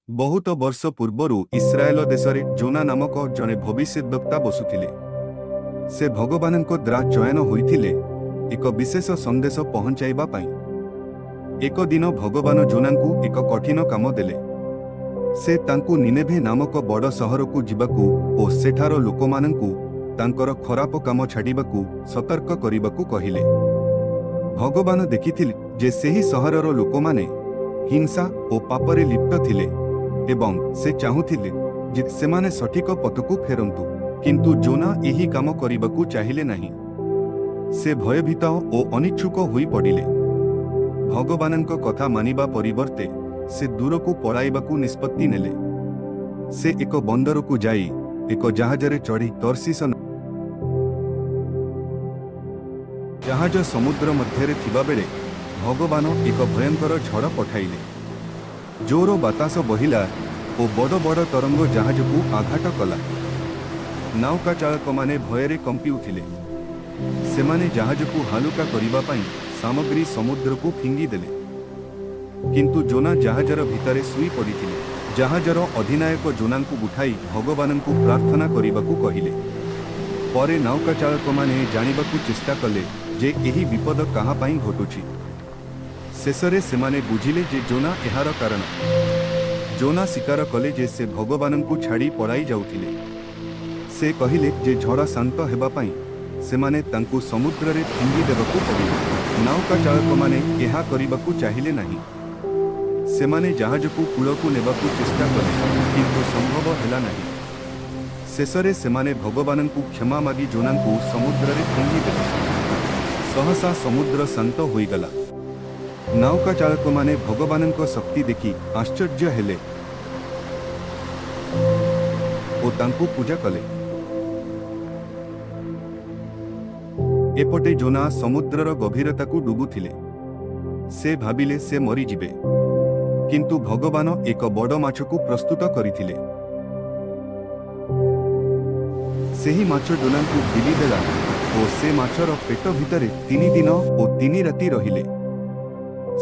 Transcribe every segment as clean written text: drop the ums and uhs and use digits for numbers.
ବହୁତ ବର୍ଷ ପୂର୍ବରୁ ଇସ୍ରାଏଲ ଦେଶରେ ଯୋନା ନାମକ ଜଣେ ଭବିଷ୍ୟଦ୍‌ବକ୍ତା ବସୁଥିଲେ। ସେ ଭଗବାନଙ୍କ ଦ୍ୱାରା ଚୟନ ହୋଇଥିଲେ ଏକ ବିଶେଷ ସନ୍ଦେଶ ପହଞ୍ଚାଇବା ପାଇଁ। ଏକ ଦିନ ଭଗବାନ ଯୋନାଙ୍କୁ ଏକ କଠିନ କାମ ଦେଲେ। ସେ ତାଙ୍କୁ ନିନେଭେ ନାମକ ବଡ଼ ସହରକୁ ଯିବାକୁ ଓ ସେଠାର ଲୋକମାନଙ୍କୁ ତାଙ୍କର ଖରାପ କାମ ଛାଡ଼ିବାକୁ ସତର୍କ କରିବାକୁ କହିଲେ। ଭଗବାନ ଦେଖିଥିଲେ ଯେ ସେହି ସହରର ଲୋକମାନେ ହିଂସା ଓ ପାପରେ ଲିପ୍ତ ଥିଲେ ଏବଂ ସେ ଚାହୁଁଥିଲେ ଯେ ସେମାନେ ସଠିକ ପଥକୁ ଫେରନ୍ତୁ। କିନ୍ତୁ ଜୋନା ଏହି କାମ କରିବାକୁ ଚାହିଁଲେ ନାହିଁ। ସେ ଭୟଭୀତ ଓ ଅନିଚ୍ଛୁକ ହୋଇପଡ଼ିଲେ। ଭଗବାନଙ୍କ କଥା ମାନିବା ପରିବର୍ତ୍ତେ ସେ ଦୂରକୁ ପଳାଇବାକୁ ନିଷ୍ପତ୍ତି ନେଲେ। ସେ ଏକ ବନ୍ଦରକୁ ଯାଇ ଏକ ଜାହାଜରେ ଚଢ଼ି ତର୍ଶୀଶ ଜାହାଜ ସମୁଦ୍ର ମଧ୍ୟରେ ଥିବାବେଳେ ଭଗବାନ ଏକ ଭୟଙ୍କର ଝଡ଼ ପଠାଇଲେ। ଜୋର ବାତାସ ବହିଲା ଓ ବଡ଼ ବଡ଼ ତରଙ୍ଗ ଜାହାଜକୁ ଆଘାତ କଲା। ନାଉକା ଚାଳକମାନେ ଭୟରେ କମ୍ପି ଉଠିଲେ। ସେମାନେ ଜାହାଜକୁ ହାଲୁକା କରିବା ପାଇଁ ସାମଗ୍ରୀ ସମୁଦ୍ରକୁ ଫିଙ୍ଗିଦେଲେ। କିନ୍ତୁ ଜୋନା ଜାହାଜର ଭିତରେ ଶୋଇ ପଡ଼ିଥିଲେ। ଜାହାଜର ଅଧିନାୟକ ଜୋନାଙ୍କୁ ଉଠାଇ ଭଗବାନଙ୍କୁ ପ୍ରାର୍ଥନା କରିବାକୁ କହିଲେ। ପରେ ନାଉକା ଚାଳକମାନେ ଜାଣିବାକୁ ଚେଷ୍ଟା କଲେ ଯେ ଏହି ବିପଦ କାହା ପାଇଁ ଘଟୁଛି। ଶେଷରେ ସେମାନେ ବୁଝିଲେ ଯେ ଜୋନା ଏହାର କାରଣ। ଜୋନା ସ୍ୱୀକାର କଲେ ଯେ ସେ ଭଗବାନଙ୍କୁ ଛାଡ଼ି ପଳାଇ ଯାଉଥିଲେ। ସେ କହିଲେ ଯେ ଝଡ଼ ଶାନ୍ତ ହେବା ପାଇଁ ସେମାନେ ତାଙ୍କୁ ସମୁଦ୍ରରେ ଫିଙ୍ଗି ଦେବାକୁ ପଡ଼ିବ। ନାଉକା ଚାଳକମାନେ ଏହା କରିବାକୁ ଚାହିଁଲେ ନାହିଁ। ସେମାନେ ଜାହାଜକୁ କୂଳକୁ ନେବାକୁ ଚେଷ୍ଟା କଲେ, କିନ୍ତୁ ସମ୍ଭବ ହେଲା ନାହିଁ। ଶେଷରେ ସେମାନେ ଭଗବାନଙ୍କୁ କ୍ଷମା ମାଗି ଜୋନାଙ୍କୁ ସମୁଦ୍ରରେ ଫିଙ୍ଗିଦେଲେ। ସହସା ସମୁଦ୍ର ଶାନ୍ତ ହୋଇଗଲା। ନାଉକା ଚାଳକମାନେ ଭଗବାନଙ୍କ ଶକ୍ତି ଦେଖି ଆଶ୍ଚର୍ଯ୍ୟ ହେଲେ ଓ ତାଙ୍କୁ ପୂଜା କଲେ। ଏପଟେ ଜୋନା ସମୁଦ୍ରର ଗଭୀରତାକୁ ଡୁବୁଥିଲେ। ସେ ଭାବିଲେ ସେ ମରିଯିବେ। କିନ୍ତୁ ଭଗବାନ ଏକ ବଡ଼ ମାଛକୁ ପ୍ରସ୍ତୁତ କରିଥିଲେ। ସେହି ମାଛ ଜୋନାଙ୍କୁ ଗିଳିଦେଲା ଓ ସେ ମାଛର ପେଟ ଭିତରେ 3 ଦିନ ଓ 3 ରାତି ରହିଲେ।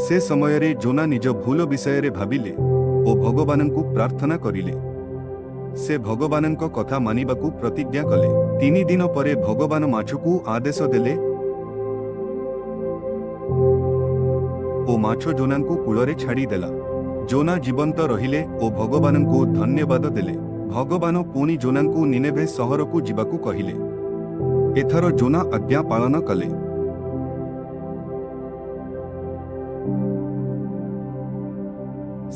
ସେ ସମୟରେ ଜୋନା ନିଜ ଭୁଲ ବିଷୟରେ ଭାବିଲେ ଓ ଭଗବାନଙ୍କୁ ପ୍ରାର୍ଥନା କରିଲେ। ସେ ଭଗବାନଙ୍କ କଥା ମାନିବାକୁ ପ୍ରତିଜ୍ଞା କଲେ। 3 ଦିନ ପରେ ଭଗବାନ ମାଛକୁ ଆଦେଶ ଦେଲେ ଓ ମାଛ ଜୋନାଙ୍କୁ କୂଳରେ ଛାଡ଼ିଦେଲା। ଜୋନା ଜୀବନ୍ତ ରହିଲେ ଓ ଭଗବାନଙ୍କୁ ଧନ୍ୟବାଦ ଦେଲେ। ଭଗବାନ ପୁଣି ଜୋନାଙ୍କୁ ନିନେଭେ ସହରକୁ ଯିବାକୁ କହିଲେ। ଏଥର ଜୋନା ଆଜ୍ଞା ପାଳନ କଲେ।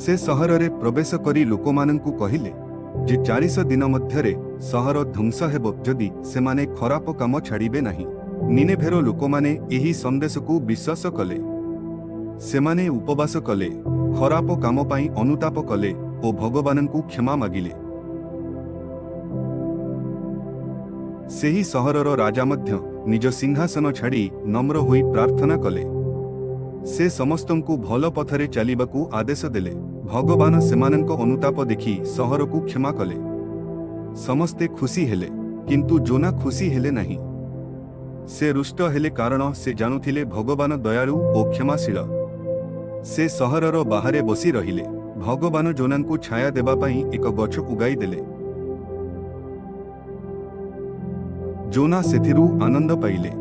ସେ ସହରରେ ପ୍ରବେଶ କରି ଲୋକମାନଙ୍କୁ କହିଲେ ଯେ 400 ଦିନ ମଧ୍ୟରେ ସହର ଧ୍ୱଂସ ହେବ, ଯଦି ସେମାନେ ଖରାପ କାମ ଛାଡ଼ିବେ ନାହିଁ। ନିନେଭେର ଲୋକମାନେ ଏହି ସନ୍ଦେଶକୁ ବିଶ୍ୱାସ କଲେ। ସେମାନେ ଉପବାସ କଲେ, ଖରାପ କାମ ପାଇଁ ଅନୁତାପ କଲେ ଓ ଭଗବାନଙ୍କୁ କ୍ଷମା ମାଗିଲେ। ସେହି ସହରର ରାଜା ମଧ୍ୟ ନିଜ ସିଂହାସନ ଛାଡ଼ି ନମ୍ର ହୋଇ ପ୍ରାର୍ଥନା କଲେ। ସେ ସମସ୍ତଙ୍କୁ ଭଲ ପଥରେ ଚାଲିବାକୁ ଆଦେଶ ଦେଲେ। ଭଗବାନ ସେମାନଙ୍କ ଅନୁତାପ ଦେଖି ସହରକୁ କ୍ଷମା କଲେ। ସମସ୍ତେ ଖୁସି ହେଲେ, କିନ୍ତୁ ଜୋନା ଖୁସି ହେଲେ ନାହିଁ। ସେ ରୁଷ୍ଟ ହେଲେ, କାରଣ ସେ ଜାଣୁଥିଲେ ଭଗବାନ ଦୟାଳୁ ଓ କ୍ଷମାଶୀଳ। ସେ ସହରର ବାହାରେ ବସି ରହିଲେ। ଭଗବାନ ଜୋନାଙ୍କୁ ଛାୟା ଦେବା ପାଇଁ ଏକ ଗଛ ଉଗାଇ ଦେଲେ। ଜୋନା ସେଥିରୁ ଆନନ୍ଦ ପାଇଲେ।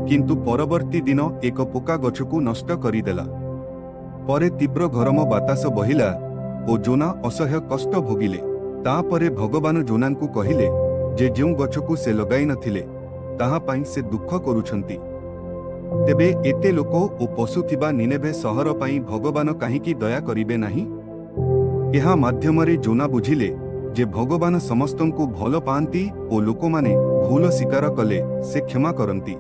କିନ୍ତୁ ପରବର୍ତ୍ତୀ ଦିନ ଏକ ପୋକା ଗଛକୁ ନଷ୍ଟ କରିଦେଲା। ପରେ ତୀବ୍ର ଗରମ ବାତାସ ବହିଲା ଓ ଜୋନା ଅସହ୍ୟ କଷ୍ଟ ଭୋଗିଲେ। ତାପରେ ଭଗବାନ ଜୋନାଙ୍କୁ କହିଲେ ଯେ ଯେଉଁ ଗଛକୁ ସେ ଲଗାଇ ନଥିଲେ, ତାହା ପାଇଁ ସେ ଦୁଃଖ କରୁଛନ୍ତି। ତେବେ ଏତେ ଲୋକ ଓ ପଶୁ ଥିବା ନିନେଭେ ସହର ପାଇଁ ଭଗବାନ କାହିଁକି ଦୟା କରିବେ ନାହିଁ? ଏହା ମାଧ୍ୟମରେ ଜୋନା ବୁଝିଲେ ଯେ ଭଗବାନ ସମସ୍ତଙ୍କୁ ଭଲ ପାଆନ୍ତି ଓ ଲୋକମାନେ ଭୁଲ ସ୍ୱୀକାର କଲେ ସେ କ୍ଷମା କରନ୍ତି।